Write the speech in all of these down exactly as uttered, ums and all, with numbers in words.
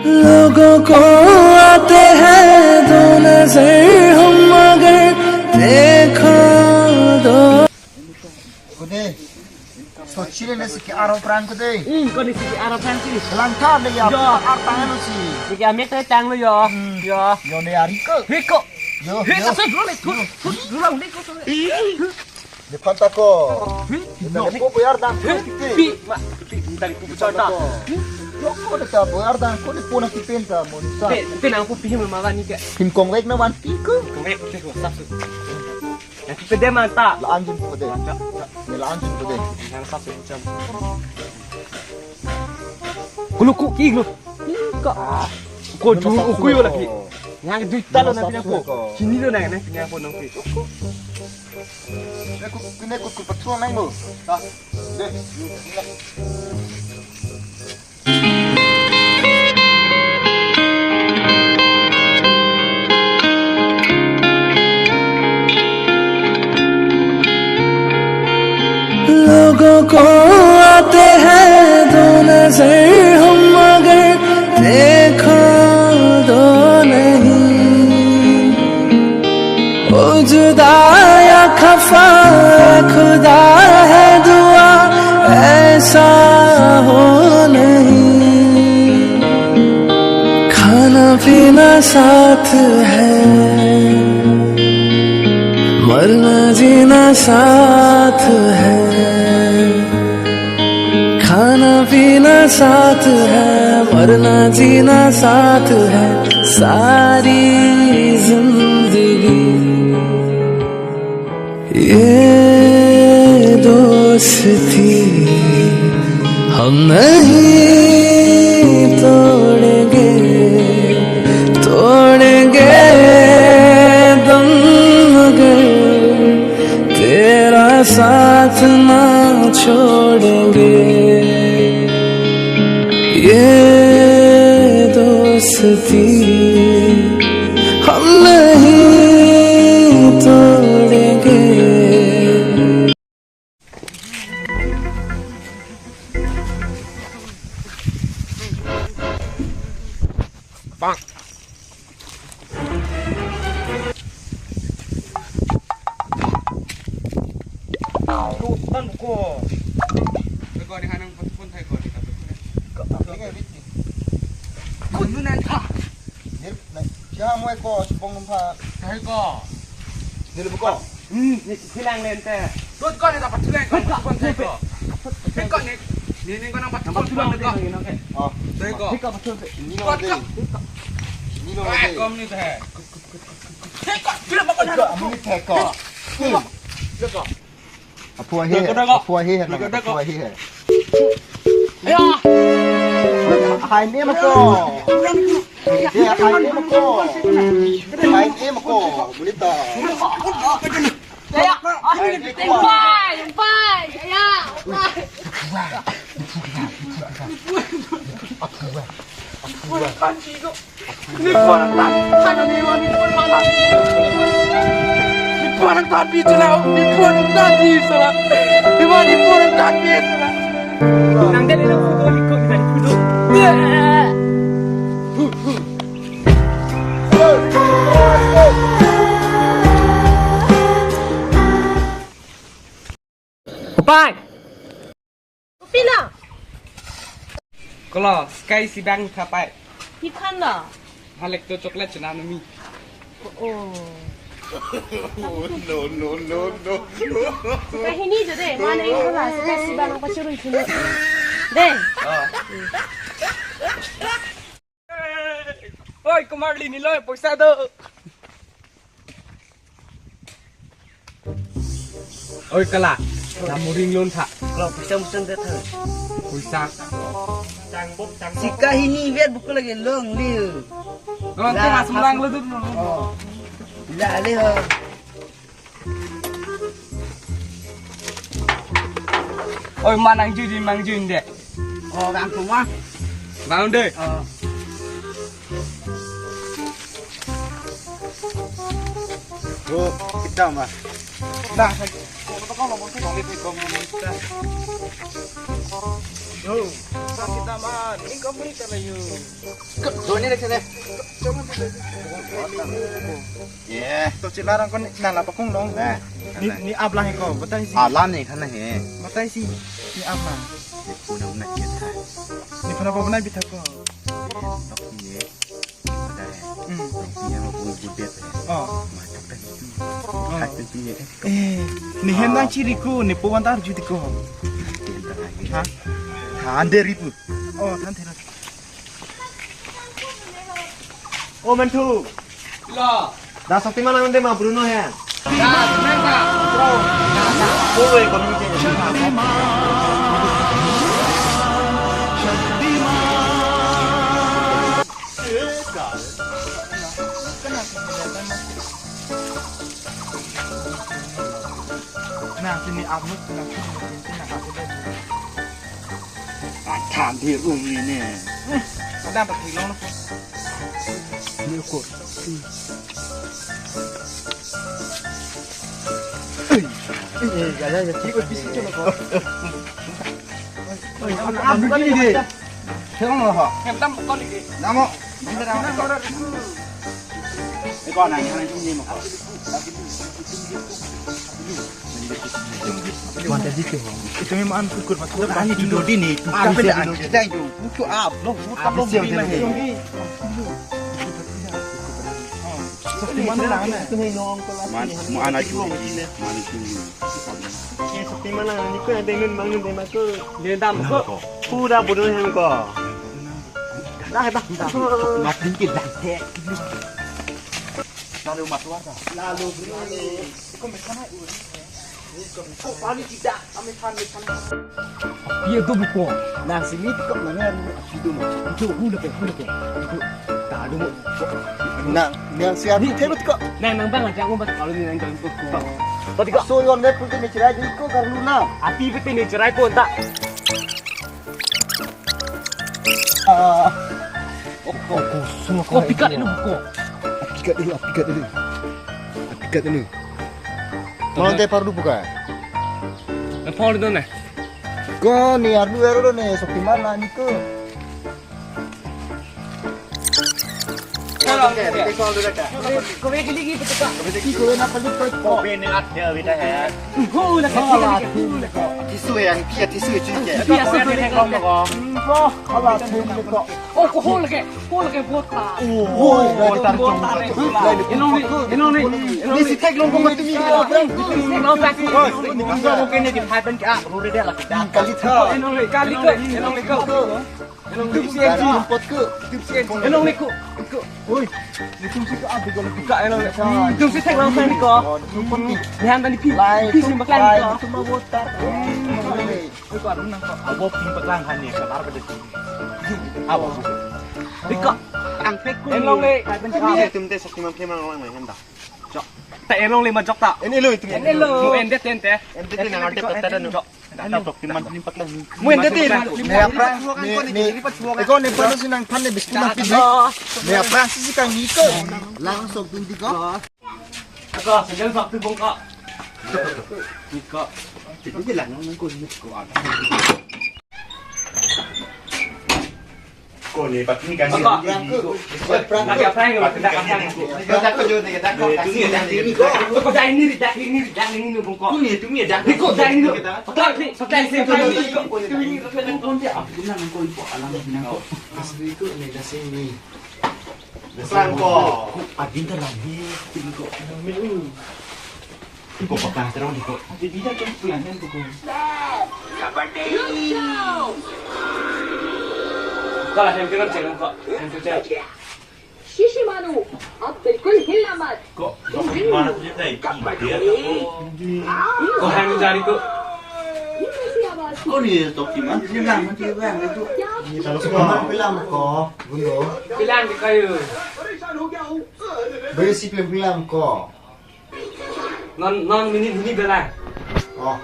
लोगों को आते हैं दो नजर हम, मगर देखो दो। Kode, so chile ne si ke-aro pran kode. Hmm, kode si ke-aro pran si. Langka ne ya, yo. Ar tanglo si. Si ke amek tanglo yo. Hmm. Yo. Yo ne ari ko. Hiko. Yo, hiko, yo. So dulu le, dulu, dulu le ko. Ne phanta ko. Hmm? Ne po boyar dan ko kiti. Pi, ma, pi, dari ko boyar dan. Yo ko ne ta boyar dan ko ne po na kipen ta monta. Pe, pe nang po pi ma van ni ke. Pin kongvek na vanpi ko. Kongvek ko, ko sap su. Ya, pi pe de manta. La-an jun ko de. Manta. Ne la-an jun ko de. Nang sap su jam. Kulu ku ki lu. Ko. Ko juru ukuyo lagi. Yang duit talo na pinang po. Kini lo na na pinang po nang pi. Kine kut kut patron nang lo. Ta. De. लोगों को आते हैं दो नजर हम, मगर देखो दो नहीं। ओ जुदा या खफा, खुदा है दुआ, ऐसा हो नहीं। खाना पीना साथ है, मरना जीना साथ है। खाना पीना साथ है, मरना जीना साथ है, सारी जिंदगी। ये दोस्ती हम नहीं तोड़ेंगे, तोड़ेंगे दम मगर तेरा साथ ना छोड़ेंगे। ये दोस्ती हम नहीं तोड़ेंगे। Tutan ko. Ko ni hanang patupon thai ko ni tapon. Ko ni nang tha. Nir, na, siya mo ko, supong pha. Thai ko. Nir buko. Hmm, ni silang lente. Tut ko ni dapat tulang ko, patupon thai ko. Thai ko ni, ni ni ko nang patupon ko. Oh. Thai ko. Ni lo de. Ni lo de. Kom ni thai. Apo ahi, apo ahi, apo ahi. Hai ni mako. Ya, hai ni mako. Hai ni mako. Munita. Pai, pai, ya. Ni pon tan, tan ni wan ni pon tan. Ni pon tan pi chala, ni pon tan pi chala. Ni wan ni pon tan pi chala. Nang dei nang photo liko, nang photo. Pai. Pilo? Kolo, sky si bang kapai. Iphan lo? Halek to chocolate chena nami. Oh. No, no, no, no. Sky hini jode, mana yang kala sky si bang pachurun chuna. Deh. Oh. Oi, Kumar Lini lo, poisa do. Oi kala, namuring lon tha. Kalau poisa musan det tha. Poisa. Sika hini vet buku lagi long liu. Kalau nanti mas murang lo tu. Oh. Lah liu. Oi, manang judi, mang judi. Oh, bang kuma. Bang de. Oh. Oh, kita mah. Dah, saya. Kau tak kau nomor tu, nomor tu, nomor tu. Yo, sakit amat. Ini kau beri kata yo. Doni dek sini. Jangan dulu. Ye. To cilarang kon nala pakung dong. Nah. Ni, ni aplang ko, batai si. Alam ni khana he. Batai si. Ni aplang. Puna puna kita. Ni puna puna bithak ko. Tok ye. Hmm. Yang aku budet. Oh. Macam kan itu. Oh. Hati tu ya. Eh, ni hem nang chiri ko, ni po wantar judi ko. Ha? Than deri pu. Oh, than deri. Oh, Mantu. Lo. Dak Shaktiman nang de ma Bruno he. Dak, nang dak. Bro. Bro, eh, communicate. Nah, sini upload, nah, sini upload. Akan di room ini. Ada apa sih, lo? Ini ukur. Eh, ada ya. Ini bisa coba kok. Oi, oi, oi, oi, oi, oi. Serong lo, ho. Yang tam kau lagi. Namo. Eko na, yang lain sini mau. Mantap gitu, ho. Itu memang kukur, maksudnya banyak judul ini. Habis ya, judul. Kita itu. Itu up, lo. Habis ya, udah. Man, mau anak juga. Mana juga. Oke, Shaktiman nang, ni ko ada ingin bangun deh, Mas. Dia dam ko. Pura bodoh yang ko. Dah, dah, dah. Makin kita deh. Lalu masuk apa? Lalu beli. Kau makan aja. Kau paling tidak, kami kan makan. Iya tuh buku. Nah, sini kok mana? Itu mah. Itu hulu ke, hulu ke. Itu. Tahu mau. Nah, yang siap ini terus kok. Nang, nang bang aja aku buat kalau ini nang jalan kok. Tadi kok. So yon deh pun ini cerai di ko karena. Api pete ini cerai pun tak. Ah. Oh, oh, kusum. Kau pikat dulu kok. Pikat dulu, pikat dulu. Pikat dulu. Malam teh pardu buka. Eh, Paul itu nih. Ko ni ardu ero ni Shaktiman na ni ko. Kowe gili gili betul. Kowe na palit ko. Kowe ni at ya bita ya. Hula ka, hula ka. Tisu yang kia tisu cuci. Biasa ko ni ko. Ko ala ko. Oh, ko hula ke. Hula ke bota. Oh, bota. Inong ni, inong ni, inong ni. Ni si thek long ko mati ni. Inong tak. Oi, ni ko ko ni di phai pen ka. Ru de la. Kali tha. Inong ni, kali ko. Inong ni ko. Tum si enti rumput ke. Tum si enti. Enong ni ko. Ko. Oi. Tum si ke abi ko. Ka enong ni. Tum si thek lang sa ni ko. Nihan tadi pi. Pi si baklang ni ko. Tum mau botar. Oi ko arun nang ko. Abo pi baklang han ni ka bar pada ti. Abo. Iko. Ang thek ko. Enong ni. Tum te Shaktiman ke mang lang ni handa. Jok. Ta enong ni ma jok ta. Eni lo itu. Eni lo. Mo endet ente. Endet ni nang arte peta dan jok. Dak Shaktiman ni paklang. Mo endet ni. Ne aphrang, ne, ne. Eko ne pano si nangphan ne bisku nangpi. Ne aphrang si si kang ni ko. Langsung tun di ko. Ako, sejak waktu bongkok. Iko. Itu bilang nang ko ni ko ada. Ko ni, pati ni kan. Ko. Prang ko. Prang ko. Prang ko. Prang ko. Ko dah ini, dah ini, dah ini, dah ini bongkok. Ko ni, tu ni dah. Ko dah ini. Pakai ni, pakai ni, pakai ni. Ko ni, tu ni, tu ni, ko ni. Aku bilang ko ipo alam bilang ko. Asli ko ni dah sini. Prang ko. Adin dah lagi, tu ko. Iko paklang terang di ko. Di dia tu pelayan tu ko. Kalau hem kena cek ko. Hem kena cek. शीशे मानो, अब बिल्कुल हिलना मत। Ko, mana tu dia tadi? Ko hem jari ko. Ko ni Shaktiman, dia lang macam bang itu. Ni kalau semua bilang ko, guna. Bilang di kayu. Beri si bilang ko. Non, non mini, mini bela. Oh.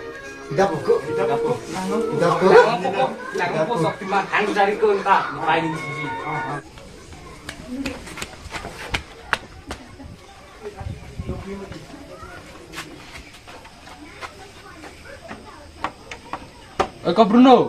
Tidak pokok. Tidak pokok. Tidak pokok. Tidak pokok. Shaktiman hang jari ko enta. Main ini sih. Eh, ko Bruno.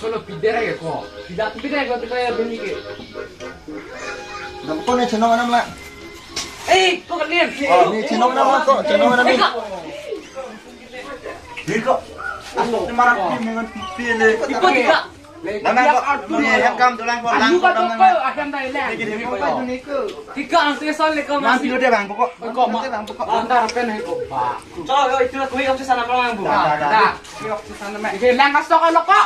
Solo pidera ke ko. Pida pidera ko, pidera ya bini ke. Nang ko ne chenong anam la. Eh, ko kalian. Oh, ne chenong anam ko, chenong anam ni. Diko. Asok ni marang tim dengan pipile. Iko dika. Nama ko, ne hem kam tulang ko, lang ko, ko, lang. Adam dai lang. Ini gini ko. Dika ang sesal le ko. Nang pilo de bang ko. Ko ma. Bang ko. Antar pen hai ko ba. Chalo, yo, itu lah kui opsi sana malang, Bu. Da, da, da. Kui opsi sana ma. Ike lang kasok lo ko.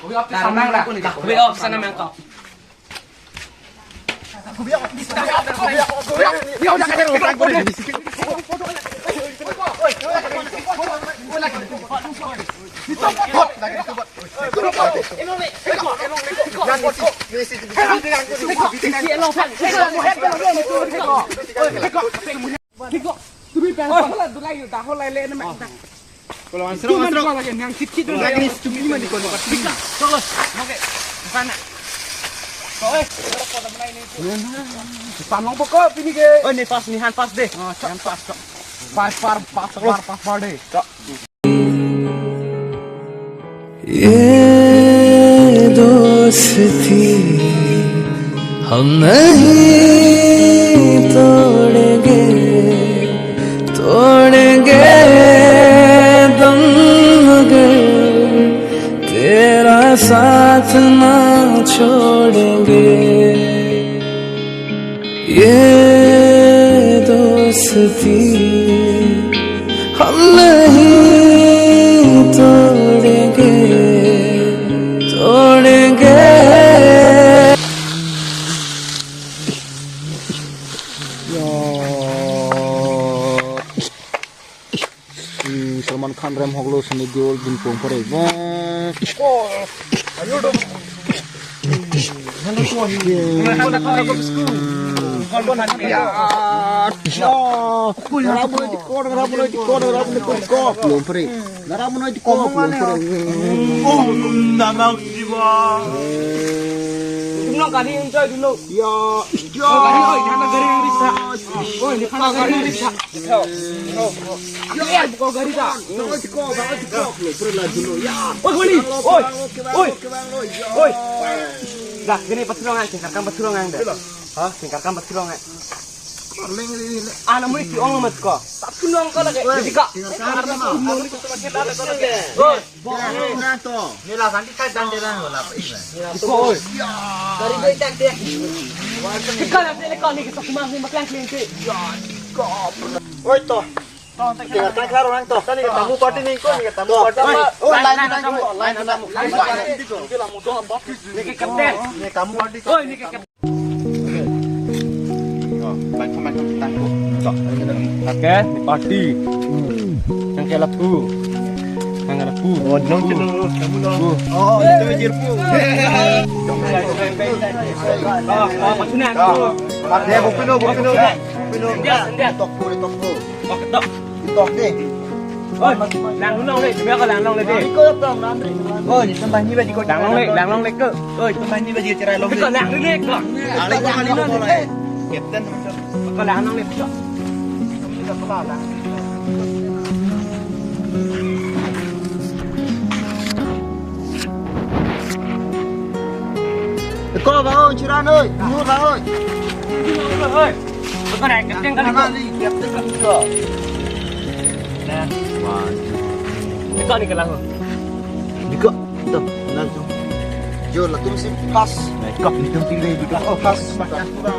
Kui opsi sana malang. Kui opsi sana malang ko. Kalau answer, answer. Lagi ni cumi mandi kono. Bika, terus. Oke. Sana. Oi. Panlong pokok ini ke. Oh, ini pas, ini han pas deh. Oh, han pas. Pas, pas, pas, pas, pas, pas deh. ये दोस्ती हम नहीं तोड़ेंगे, तोड़ेंगे दम मगर तेरा साथ ना छोड़ेंगे। ये दोस्ती हम नहीं तोड़ेंगे, तोड़ेंगे। Hmm, Salman Khan rem hoklo, Sunny Deol, Binpong pare. Wah. Ayo dong. Ya. Ya. Rabu nanti kor, rabu nanti kor, rabu nanti kor. Belum pare. Rabu nanti kor, belum pare. Om Namah Shivaya. Tum nang kani enjoy dulu. Ya. Ya. Oh, kani, oh, jangan gari yang riksa. Oh, ini kan gari yang riksa. Iya, buka gari ta. Oi, Wali. Oi. Oi. Dah, gini patrong aja, karkam patrong aja. Hah? Karkam patrong aja. Ana mui ki ong mat ko. Tapi nong ko lagi. Jadi ka. Oi. Nila santi kai dan dia lah. Oi. Gari gue tak dia. Oi, to. Tinggal tangklar orang to. Tani ke tamu party ni ko, ni ke tamu party. Oh, line, line, line, line, line. Ni ke kapten. Ni tamu party. Oi, ni ke kapten. Oh, line, line, line, line. To. Oke, ni party. Yang ke lapu. Yang ke lapu. Oh, dong, dong, dong. Oh, itu aja pu. Oh, oh, maksudnya aku. Dia bukan, bukan. Dia, dia. Tok pu, tok pu. Tok, tok. Tok deh. Oi, lang long le, dia ko lang long le deh. Oi, ni tambah ni baju ko. Lang long le, lang long le ke. Oi, tambah ni baju cerai long le. Ko lang le ko. Lang le ko kali ko bola. Captain. Ko lang long le ko. Ko bang oi, Chiran oi, Nur bang oi. Oi. Bukan naik kenceng kali ko. Kali, captain kali ko. Nah. Wah. Iko ni kelang. Diko, to, nang to. Jo, latum si pas. Nah, iko, latum tinggal diko. Oh, pas. Pas. Pas. Pas.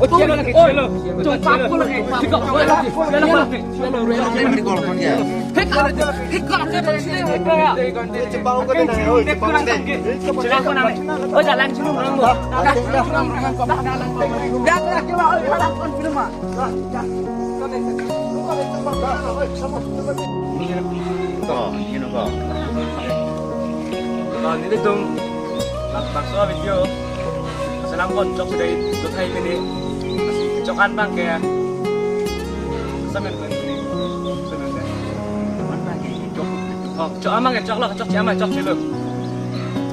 Oi, chelo lagi, chelo. Chelo lagi. Oi, jalan sini, orang. Oh, you know, oh. Oh, nelitum labangso video selam pon chok sudah itu hai ini. Chok-an abang ke. Samen ko ini. Samen ko. Oh, chok-an abang ke choklo, chokche-an abang chokchelo.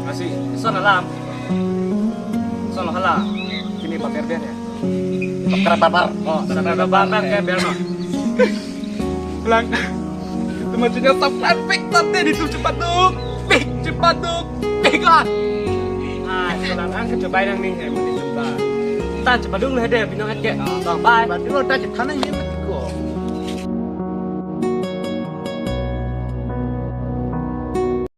Lasi, lason alam. Lason hala. Kini paper ber ya. Paper babar. Oh, paper babar abang ke bernon. Lang. Teman sini subscribe pik tadi di tu cepat duk. Pik, cepat duk. Pik kan. Ah, sekarang ang kecoba yang nih, yang ini coba. Tan cepat duk lah deh, binong aja. Bang, bye. Cepat duk, tan cepat nih.